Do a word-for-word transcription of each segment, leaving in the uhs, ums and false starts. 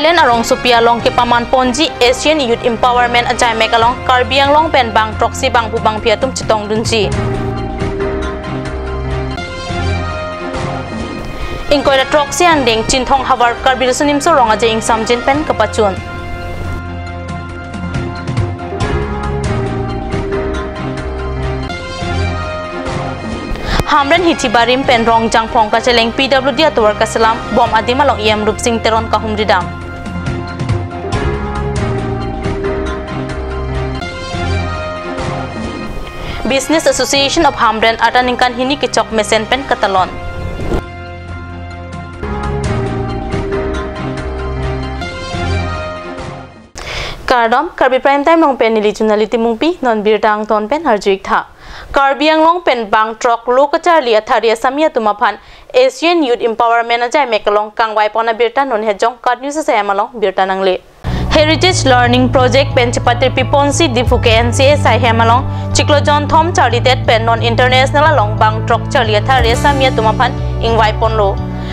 Thailand arongsopi along kepaman ponji Asian Youth Empowerment ajaimek along Karbi Anglong pen bang throksi bangphu bangphi atum chetongdunji. Ingkoi ra throksi angdeng Chinthong havar Karbi Riso Nimso Rong Aje ingsamjin pen kapachun. Hamren hithi barim pen Rongjangphong kacheleng P W D atovar kaselam bom adim along E M Rupsing Teron kahumri dam. Business Association of Hamren arta ningkan hini kechok mesen pen katalon. Kardom, Karbi Prime Time along pen neli Junali Timungpi, non birta angton pen arju-ik tha. Karbi Anglong pen bang throk lo kacharli athari asami atum aphan Asian Youth Empowerment ajaimek along kangvai pon abirta non hejong KAT News asai hem along birta nangle. Heritage Learning Project pen chepatirpi ponsi Diphu K N C S asai hem along chiklo jonthom charlidet pen non international along bang throk charli athari asami atum aphan ingvai ponlo.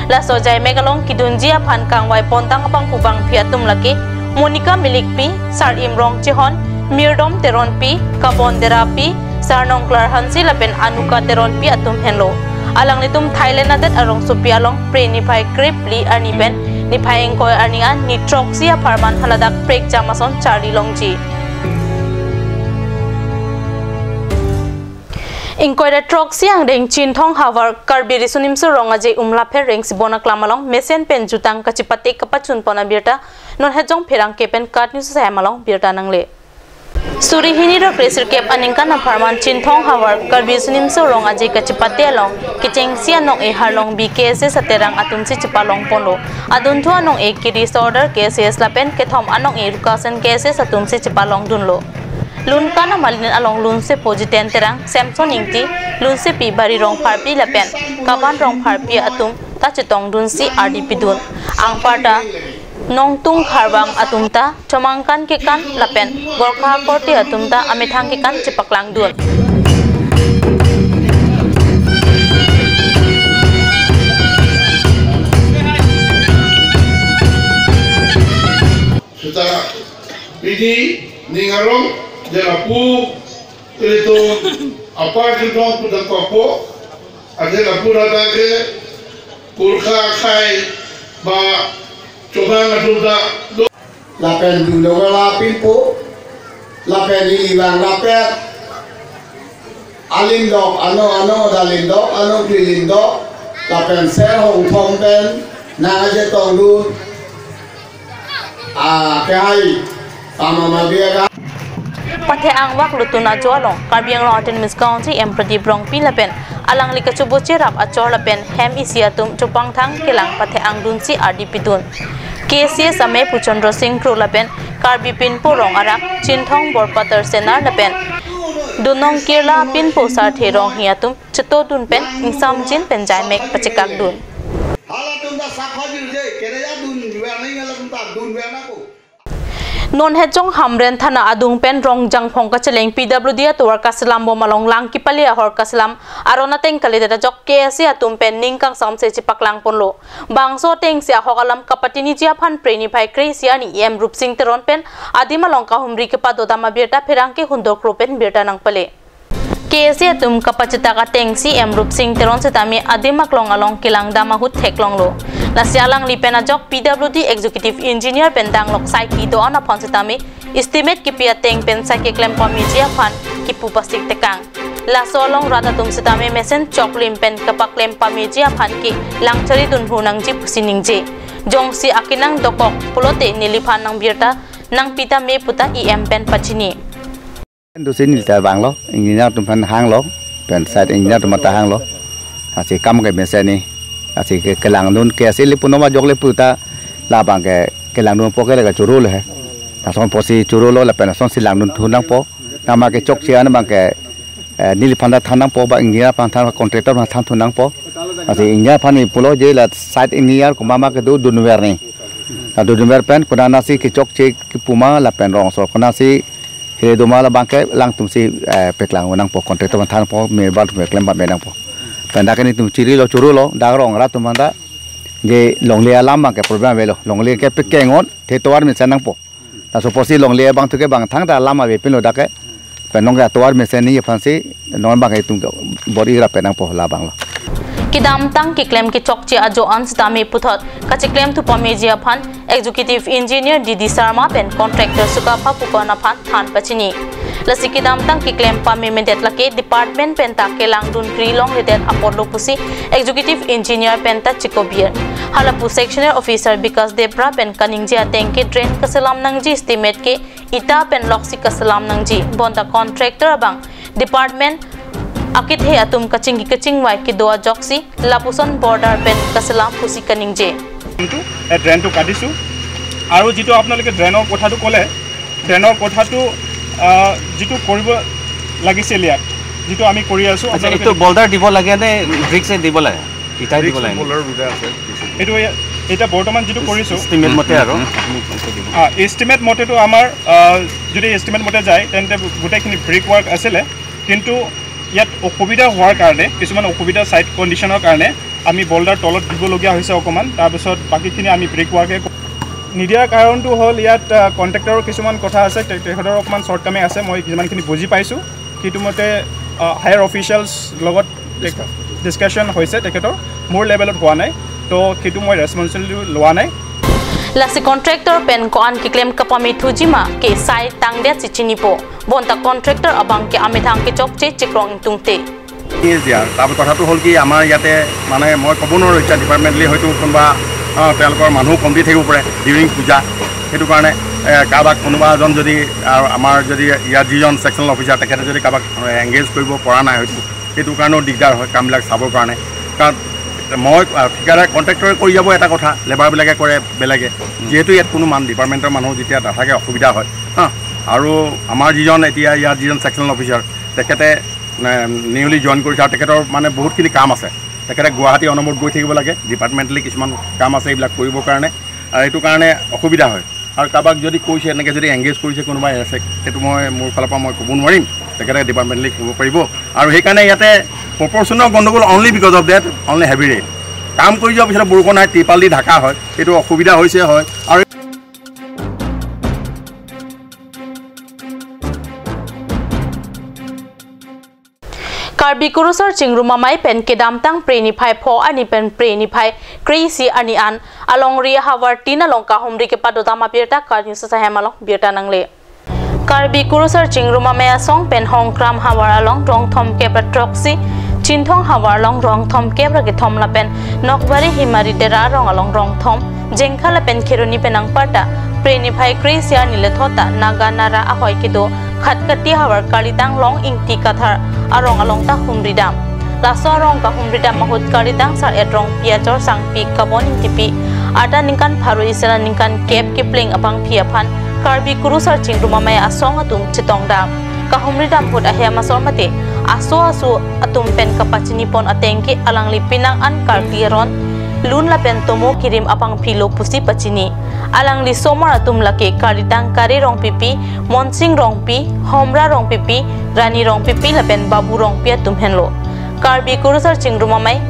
Laso ajaimek along kedunji aphan kangvai pontang abangphu bangphi atum lake Monica Milikpi, Sar-im Rongchehon, Mirdom Teronpi, Kabon Derapi, Sarnongklar Hanse lapen Anuka Teronpi atum henlo. Alanglitum Thailand adet arongsopi along Phre niphai krepli arni pen niphai ingkoi arni an ni throksi apharman haladak prekjam ason charli longji. Ingkoi ra throksi angdeng Chinthong havar Karbi Riso Nimso Rong Aje Umlapher Rengsibon aklam along mesen pen jutang kachepate kapachun pon abirta non hejong pherangke pen KAT News asai hem along birta nangle. Suri hini ra kresirkep aningkan apharman Chinthong havar Karbi Riso Nimso Rong Aje kachepate along kechengsi anong-e Harlongbi K S S aterang atumsi chepalong ponlo. Adunthu anong-e kiri Sordar K S S lapen kethom anong-e Rukasen K S S atumsi chepalongdunlo. Lunkan amalin along lunsepo Jiten Terang, Samson Ingti, lunsepi Bari Rongpharpi lapen Kaban Rongpharpi atum ta chetongdunsi ardi pidun. Anparta Nongtung Kharbang atum ta chomangkan kekan lapen Gorkha Korte atum ta amethang kekan chepaklangdun. Seta pini ning arong, je lapu ilitum apar Chinthong pu dang papo, ade lapu rada ke Gorkha akhai ba chomang atum ta do. Lapen dun lo la pinpo, lapen ili vang lapet, alim dok, ano, ano, dalim dok, ano, kililim dok, lapen ser hongthom pen nang aje tongdun. Ah, kehai, tama ma biya ka. Pathe angvak lutun ajo along Karbi Anglong Autonomous Council E M Pradip Rongpi lapen alangli kachoboche rap achor lapen hem isi atum chopangthang kelang pathe angdunsi ardi pidun. K C S amei pu Chandra Singh Kro lapen Karbi Pinpo Rong arak Chinthong Borpatar Senar lapen Dunong Kirla Pinpo Sarthe Ronghi atum chetodun pen ingsamjin pen jaimek pachekakdun. Halatum ta sakha jirje, kereja dun ver nai, halatum ta dun ver nangpo. Non hejong Hamren thana adung pen Rongjangphong kacheleng P W D atovar kaselam bom along lang kepali ahor kaselam aron ateng kalidet ajok K S A atum pen ning kangsamse chepaklang ponlo. Bangso atengsi ahok alam kapatiniji aphan Phre niphai kre-isi arni E M Rupsing Teron pen adim along kahumri kepadodam abirta pherangke Hundor Kro pen birta nangpale. K S A atum kapachetak atengsi E M Rupsing Teron setame adim aklong along kelangdam ahut theklonglo. Lasi alangli pen ajok P W D Executive Engineer pen danglok saiki do-an aphan setame estimate kipi ateng pen sai keklem pameji aphan kipu pasik tekang. Laso along rat atum setame mesen choklim pen kapaklem pameji aphan ke langchari dunhu nangji pusi ningje. Jongsi akenang dokok pulote neliphan nangbirta nangpi tame puta E M pen pachini. Dusi neli ta vanglo, engineer atum aphan hanglo, pen site engineer atum ta hanglo. Lasi kam ke mesen ni, lasi ke kelangdun K S A le pu noma jok le pu ta labang ke kelangdunpo ke le ka choro le he. Lason pusi chorolo lapen lasonsi langdun thu nangpo. Nama ke chokche an abang ke, eh, neliphan ta than nangpo ba engineer aphan than, contractor aphan than thu nangpo. Lasi engineer aphan ni pulo je la site engineer komat ma kedo dunver ni. La dunver pen konatsi kechokche kipu ma lapen rong asor konatsi hile do ma labang ke alangtumsi, eh, paklang nangpo, contractor aphan thanpo, member atum klem ba me nangpo. Pen dak ke netum chirilo chorolo, dak rong arat atum aphan ta Je longle alam abang ke problem avelo. Longle ke pekeng on, te tovar mesen nangpo. Laso apotsi longle abang thu ke bang thangta alam avepinlo dak ke. Pen nong ke tovar mesen ni aphansi non abang ke itum ke bor-i ra pen nangpo labanglo. Kedamtang keklem kechokche ajo-an sitame puthot kacheklem thu pameji aphan Executive Engineer D D Sharma pen contractor Sukapha Phukon aphan than pachini. Lasi kedamtang keklem pamemedet lake department penta kelangdun kri longledet apotlo pusi Executive Engineer penta chikobir. Halapu Sectional Officer Bikas Debra pen kaningje ateng ke drain kaselam nangji estimate ke ita pen loksi kaselam nangji. Bonta contractor abang department akethe atum kachingki kachingvai kedo ajoksi lapuson border pen kaselam pusi kaningje. কিন্তু এই ড্ৰেইনটো কাটিছোঁ। আৰু যিটো আপোনালোকে ড্ৰেইনৰ কথাটো ক'লে, ড্ৰেইনৰ কথাটো, আহ, যিটো কৰিব লাগিছিল ইয়াত, যিটো আমি কৰি আছোঁ, আচ্ছা, আপোনালোকে এইটো বল্ডাৰ দিব লাগে নে ব্ৰিক্সে দিব লাগে? ইটাই দিব লাগে? বল্ডাৰ দুটা আছে। এইটো এ-, এতিয়া বৰ্তমান যিটো কৰিছোঁ, এষ্টিমেট মতে আৰু। হুম, হুম। আপুনি কৈ দিব। আহ, এষ্টিমেট মতেতো আমাৰ, আহ, যদি এষ্টিমেট মতে যায়, তেন্তে গোটেইখিনি ব্ৰিক ৱৰ্ক আছিলে, কিন্তু ইয়াত অসুবিধা হোৱাৰ কাৰণে, কিছুমান অসুবিধা ছাইট কণ্ডিশ্যনৰ কাৰণে আমি বল্ডাৰ তলত দিবলগীয়া হৈছে অকণমান। তাৰপিছত বাকীখিনি আমি ব্ৰিক ৱৰ্কে ক-, নিদিয়াৰ কাৰণটো হ'ল ইয়াত, আহ, কণ্ট্ৰেক্টৰৰ কিছুমান কথা আছে, তে-, তেখেতৰ অকণমান শ্বৰ্টকামিং আছে, মই যিমানখিনি বুজি পাইছোঁ। সেইটো মতে, আহ, হায়াৰ অফিচিয়েলছ লগত ডিছকাশ্যন হৈছে তেখেতৰ, মোৰ লেভেলত হোৱা নাই, তো সেইটো মই ৰেছপনচিবিলিটি লোৱা নাই। Lasi contractor pen ko-an keklem kapame thuji ma ke sai tangdet si chinipo. Bonta contractor abang ke amethang kechokche chekrong ingtungte. ইজ ইয়াৰ। তাৰপৰা কথাটো হ'ল কি, আমাৰ ইয়াতে মানে মই ক'ব নোৱাৰোঁ, এতিয়া ডিপাৰ্টমেণ্টেলি হয়তো কোনোবা, আহ, তেওঁলোকৰ মানুহ কমটি থাকিব পাৰে ডিউৰিং পূজা, সেইটো কাৰণে, এ, কাৰোবাক কোনোবা এজন যদি, আহ, আমাৰ যদি ইয়াৰ যিজন ছেকশ্যনেল অফিচাৰ তেখেতে যদি কাৰোবাক, আহ, এংগেজ কৰিব পৰা নাই হয়তো, সেইটো কাৰণেও দিগদাৰ হয় কামবিলাক চাবৰ কাৰণে। কাৰণ মই, আহ, ঠিকাদাৰ কণ্ট্ৰেক্টৰে কৰি যাব এটা কথা, লেবাৰবিলাকে কৰে বেলেগে। যিহেতু ইয়াত কোনো মান ডিপাৰ্টমেণ্টৰ মানুহ যেতিয়া নাথাকে অসুবিধা হয়, হা। আৰু আমাৰ যিজন এতিয়া ইয়াত যিজন ছেকশ্যনেল অফিচাৰ তেখেতে নিউলি জইন কৰিছে আৰু তেখেতৰ মানে বহুতখিনি কাম আছে। তেখেতে গুৱাহাটী অনবৰত গৈ থাকিব লাগে, ডিপাৰ্টমেণ্টেলি কিছুমান কাম আছে এইবিলাক কৰিবৰ কাৰণে, আৰু এইটো কাৰণে অসুবিধা হয়। আৰু কাৰোবাক যদি কৈছে, এনেকৈ যদি এংগেজ কৰিছে কোনোবাই আছে, সেইটো মই মোৰ ফালৰ পৰা মই ক'ব নোৱাৰিম, তেখেতে ডিপাৰ্টমেণ্টেলি ক'ব পাৰিব। আৰু সেইকাৰণে ইয়াতে প্ৰপৰ্চনৰ গণ্ডগোল, only because of date, only heavy rain. কাম কৰি যোৱাৰ পিছতে বৰষুণ আহে, টিপাল দি ঢাকা হয়, এইটো অসুবিধা হৈছে হয়। আৰু Karbi Kurusar Chingrum Amei pen kedamtang Phre niphai pho arni pen Phre niphai kre-isi arni an alongri ahavar tin along kahumri kepadodam abirta Karbi News Ahem along birta nangle. Karbi Kurusar Chingrum Amei asong pen Hongkram havar along rong thomkep ra throksi, Chinthong havar along rong thomkep ra kethom lapen Nokbari Himari Dera arong along rong thom, Jengkha lapen Kheroni pen anparta Phre niphai kre-isi arni lethot ta Naga Nara ahoi kedo Khatkati havar Karlitang Long Ingti Kathar arong along ta humridam. Laso arong kahumridam ahut Karlitang Sar-et Rongpi achor sangpi Kabon Ingtipi arta ningkan pharo isi ra ningkan kep kepling abangpi aphan Karbi Kurusar Chingrum Amei asong atum chetongdam. Kahumridam ahut ahem asor mate aso aso atum pen kapachinipon ateng ke alangli penang an karkli aron lun lapen tomo kirim abangpi lo pusi pachini. Alangli asomar atum lake Karlitang Kare Rongpipi, Monsing Rongpi, Homra Rongpipi, Rani Rongpipi lapen Babu Rongpi atum henlo. Karbi Kurusar Chingrum Amei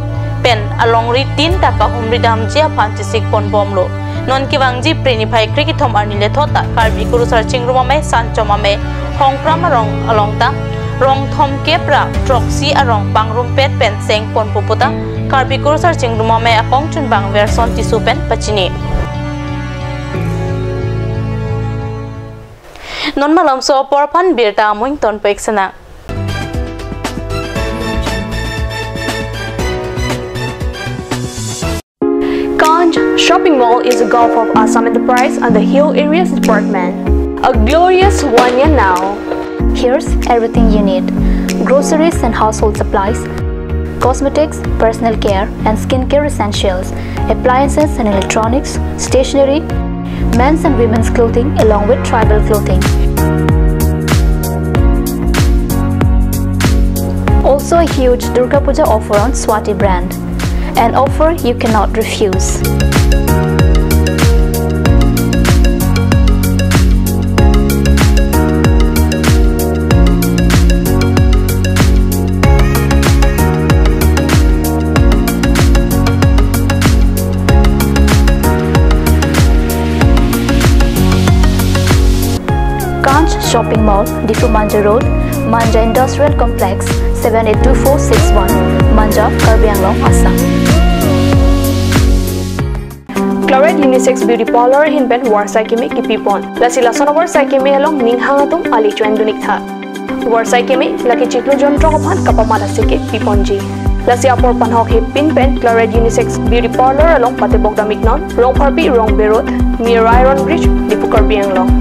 pen alongri tin ta kahumridamji aphan chesikpon bomlo. Non kevangji Phre niphai kre kethom arni lethot ta Karbi Kurusar Chingrum Amei Sanchom Amei Hongkram arong along ta rong thomkep ra throksi arong pangrumpet pen sengpon pupu ta Karbi Kurusar Chingrum Amei akongchunbang Verson Tisso pen pachini. Non malomso apor aphan birta amoing ton pek sena. Kanj Shopping Mall is a gulf of Assam Enterprise and the Hill Areas Department. A glorious one year now. Here's everything you need: groceries and household supplies, cosmetics, personal care, and skincare essentials, appliances and electronics, stationery, men's and women's clothing, along with tribal clothing. Also, a huge Durga Puja offer on Swati brand. An offer you cannot refuse. Shopping Mall, Diphu Manja Road, Manja Industrial Complex, seven eight two four six one, Manja, Karbi Anglong, Assam. Claret Unisex Beauty Parlour ahin pen varsai keme kipipon. Lasi lason avarsai keme along ning hang atum ali cho-en dun-ik tha. Varsai keme lake chiklo jonthrok aphan kapamat aseke piponji. Lasi apor panhok hepin pen Claret Unisex Beauty Parlour along patebok dam-iknon, Rongpharpi Rongbe Road, near Iron Bridge, Diphu, Karbi Anglong.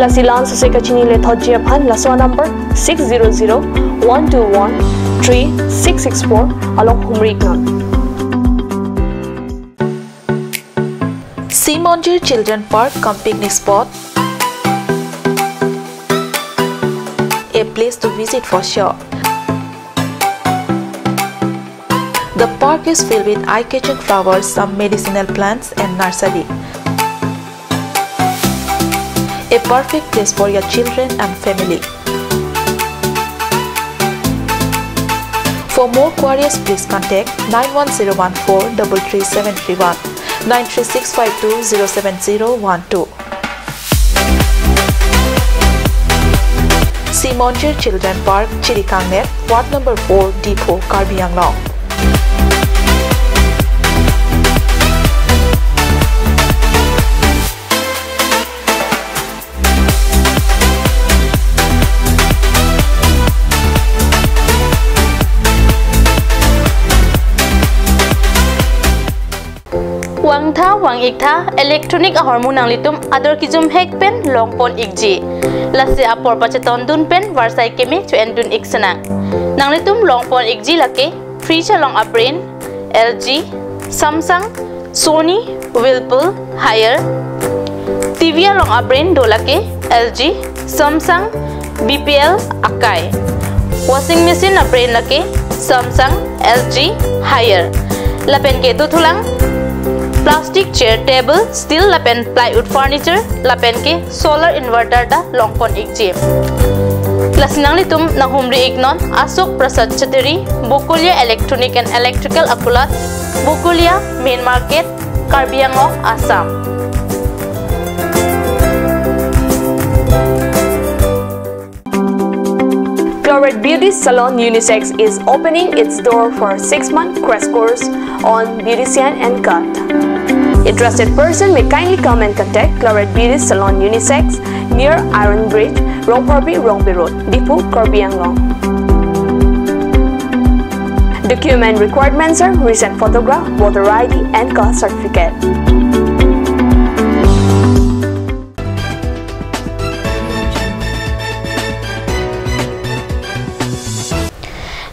Lasi la-an sose kachinilethotji aphan laso number six zero zero one two one three six six four along humri-iknon. Sea Monjir Children Park cum picnic spot, a place to visit for sure. The park is filled with eye-catching flowers, some medicinal plants and nursery. A perfect place for your children and family. For more queries, please contact nine one zero one four double three seven three one, nine three six five two zero seven zero one two. Sea Monjir Children Park, Chirikangner, Ward number four, Diphu, Karbi Anglong. Vangtha, vang-iktha, electronic ahormu nanglitum ador kejum hek pen longpon-ikji. Lasi apor pachetondun pen varsai keme cho-en dun-ik senang. Nanglitum longpon-ikji lake fridge along a-brand L G, Samsung, Sony, Whirlpool, Haier. T V along a-brand do lake L G, Samsung, B P L, Akai. Washing machine a-brand lake Samsung, L G, Haier. Lapen ke dothulang plastic chair, table, steel lapen plywood furniture, lapen ke solar inverter ta longpon-ikji. Lasi nanglitum nanghumri-iknon Ashok Prasad Chateri, Bokolia Electronic and Electrical Akulat, Bokolia Main Market, Karbi Anglong, Assam. Claret Beauty Salon Unisex is opening its door for six-month crash course on beautician and cut. Interested person may kindly come and contact Claret Beauty Salon Unisex near Iron Bridge, Rongpharpi Rongbe Road, Diphu, Karbi Anglong. Document requirements are recent photograph, voter I D and caste certificate.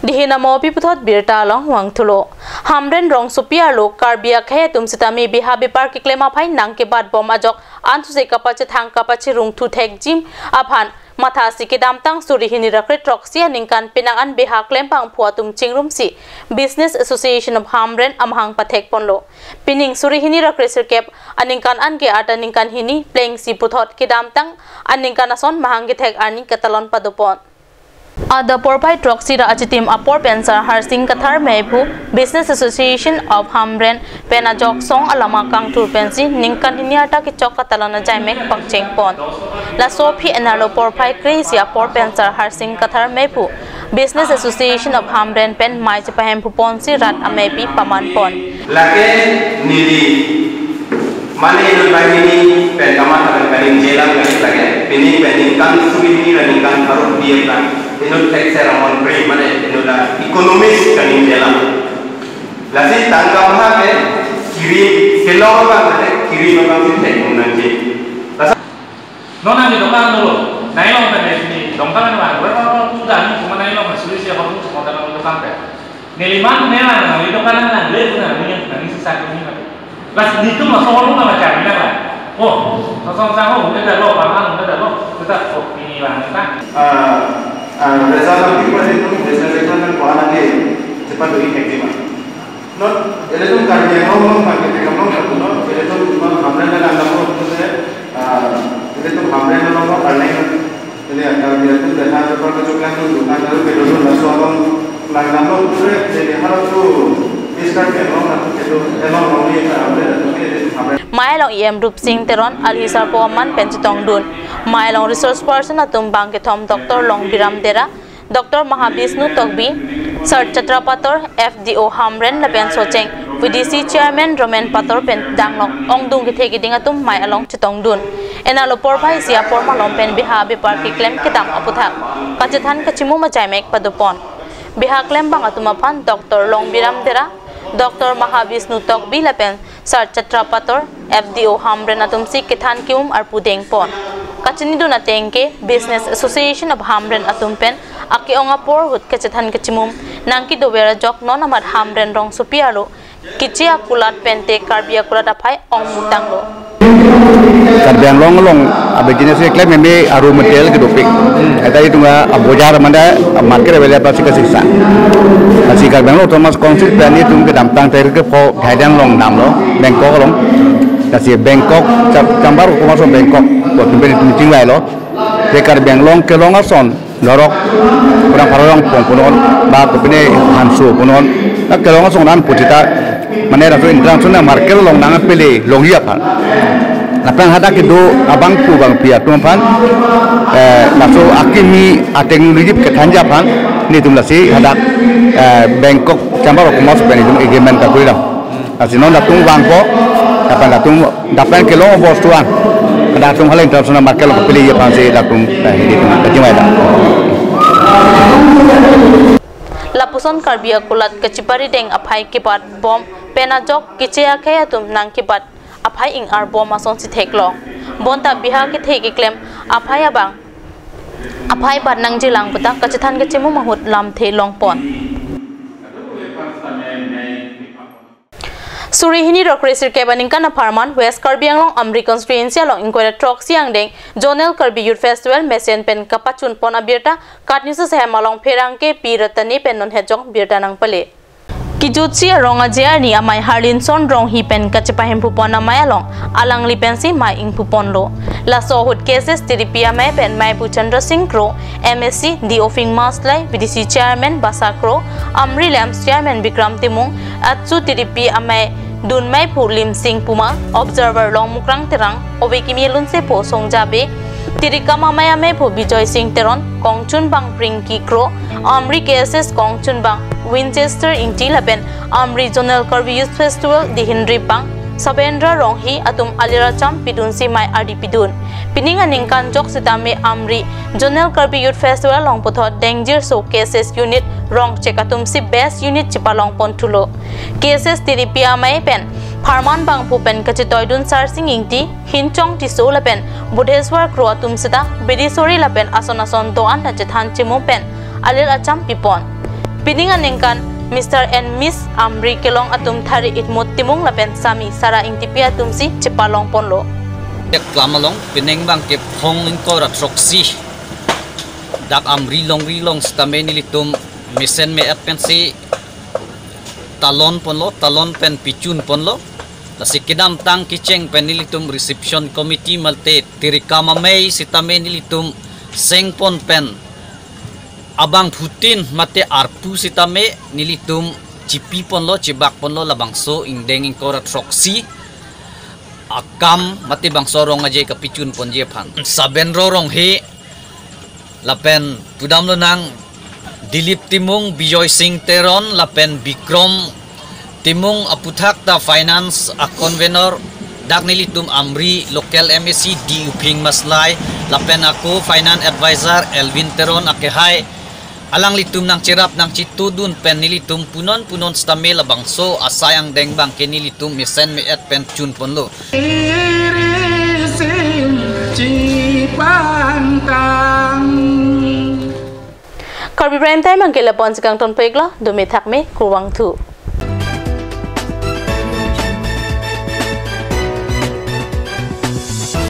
Dihin amo pi puthot birta along vangthulo. Hamren rongsopi arlo Karbi akhei atum sitame beha bepar keklem aphai nangkebat bom ajok ansose kapachethang kapachirung thuthekji aphan mathasi kedamtang suri hini ra kre throksi aningkan penang an beha klem pangphu atum chingrumsi Business Association of Hamren amahang pathekponlo. Pining suri hini ra kre sirkep aningkan an ke arta ningkan hini plengsi puthot kedamtang aningkan ason mahang kethek arni katalon padopon. Adap porphai throksi ra achitim apor pen Sar Harsing Kathar meiphu Business Association of Hamren pen ajok song alama kangthur pensi ningkan hini arta kechok katalon ajaimek pangchengpon. Laso aphi enar lo porphai kre-isi apor pen Sar Harsing Kathar meiphu Business Association of Hamren pen mei chepahemphuponsi rat ameipi pamanpon. Lake neli mane inut banghini pen kamatha pen kaningjelang lake, pini pen ningkan suri hini ra ningkan pharo pi aphrang inut thekser amonpri mane inut la economist kaningjelang. Lasi tangka maha ke kiri kelong abang mane kiri abangsi thek nangji. Lasi non nangli dokan dolo. Nai long pen sini dongka kan bang. Ora tu dan cuma nai long suri si hormu cuma dalam dokan pen. Neliman nela nangli dokan nangle tu nangli nangli sisa tu ni. Lasi nitum laso hormu nangcharli nang la. Oh, sosong sang ho, udah dah lo, paman udah dah lo. Kita oh ini lah kita. Ah, ah, result nanti pasti itu, result itu nanti kau nanti cepat tu efektif. Not, ilitum Karbi Anglong along, Karbi Anglong along, not, ilitum itum Hamren along along tu se, ah, ilitum Hamren along along earning, ili Karbi atum beha bepar kechoklang tu, dukan baru kedodun, laso along lang along tu se, jadi harap tu, is Karbi Anglong along tu kedo, along along ni Hamren along tu ilitum Hamren. Mai along E M Rupsing Teron, alhi sarpo aman pen chetongdun. Mai along resource person atum bang kethom Doctor Longbiram Dera, Doctor Mahabishnu Tokbi, Sar Chatra Pator, F D O Hamren lapen Socheng, V D C Chairman Roman Pator pen danglok ongdung kethe keding atum mai along chetongdun. Enalo porphai isi apor malom pen biha bepar keklem kedam aputhak kachethan kachimum ajaimek padopon. Biha klembang atum aphan Doctor Longbiram Dera, Doctor Mahabishnu Tokbi lapen Sar Chatra Pator, F D O Hamren atumsi kethan kimum arpu dengpon. Kachinidun ateng ke Business Association of Hamren atum pen ake-ong apor ahut kachethan kachimum nangkedover ajok non amat Hamren rongsopi arlo Kiche akulat pen te Karbi akulat aphai ongmutanglo. Karbi Anglong along a-business keklem meme a-raw material kedopik. Eta itum abojar mane a-market available si kasisa. Lasi Karbi Anglong Autonomous Council pen itum kedamtang tarik kepho Thailand along damlo, Bangkok along. Lasi Bangkok, Cham-, Chamber of Commerce of Bangkok, ko itum pen itum chingvailo. Te Karbi Anglong kelong ason, lorok, kurang parorong pong punon, ba kopine hanso punon, na kelong ason an puchita, mane laso international market along nangpele longji aphan. Lapen hadak kedo abangphu bangphi atum aphan, eh, laso akimi a-technology kethanji aphan, netum lasi hadak, eh, Bangkok Chamber of Commerce pen itum agreement kakuridam. Lasi non latum vangpo, lapen latum dapen kelong bostu an. Kada latum hala international market along pele aphansi latum, eh, hidi tum kachingvai ta. Lapuson Karbi akulat kachiparideng aphai kebat bom pen ajok kiche akhei atum nangkebat aphai ing-ar bom asonsi theklong. Bonta biha kethe keklem aphai abang, aphai bat nangjilang puta kachethan kachimum ahut lamthe longpon. Suri hini ra kresirkep aningkan apharman West Karbi Anglong Amri constituency along ingkoi ra throksi angdeng Zonal Karbi Youth Festival mesen pen kapachunpon abirta KAT News ahem along pherangke Pi Ratani pen non hejong birta nangpale. Kijutsi arong aje arni amei Harlinson Ronghi pen kachepahemphupon amei along alangli pensi mei ingpuponlo. Laso ahut K S S T D P amei pen meiphu Chandra Singh Kro, M A C D Ophing Maslai, V D C Chairman Basa Kro, Amri Lamps Chairman Bikram Timung, achu T D P amei dunmeiphu Limsing Puma, Observer Longmukrang Terang, ove kimi lunsepo Songja Bey, Tirikam amei ameiphu Bijoy Singh Teron, kongchunbang Prinky Kro, Amri K S S kongchunbang Winchester Ingti lapen Amri Zonal Karbi Youth Festival dihinri bang Sabendra Ronghi atum alir acham pidunsi mei ardi pidun. Pining aningkan jok sitame Amri Zonal Karbi Youth Festival along puthot dengjirso K S S unit Rongchek atumsi best unit chepalongpon thulo. K S S T D P amei pen pharman bangphu pen kachetoidun Sarsing Ingti, Hinchong Tisso lapen Budheswar Kro atum seta bidi sori lapen ason ason do-an ta chethan chimum pen alir acham pipon. Pining aningkan Mister and Miss Amri kelong atum thari Itmut Timung lapen Sami Sara Ingtipi atumsi chepalongponlo. Tek lam along pining bang kephong ingkoi ra throksi dak Amri longri along sitame nelitum mesen me-et pensi talonponlo, talon pen pichunponlo. Lasi kedamtang kecheng pen nelitum reception committee mate Tirikam amei sitame nelitum sengpon pen abangphutin mate arpu sitame nelitum chipiponlo, chibakponlo labangso ingdeng ingkoi ra throksi akam mate bangso arong aje kapichunponji aphan. Sabendra Ronghi lapen pudamlonang Dilip Timung, Bijoy Singh Teron lapen Bikram Timung aputhak ta finance a-convenor dak nelitum Amri local M A C D Ophing Maslai lapen ako finance advisor Elvin Teron akehai alanglitum nangcherap nangchitudun pen nelitum punon punon sitame labangso asai angdeng bang ke nelitum mesen me-et pen chunponlo. Irisin chipangtang. Karbi Prime Time angke lapu-an si kangtonpiklo, dome thakme, kurvangthu.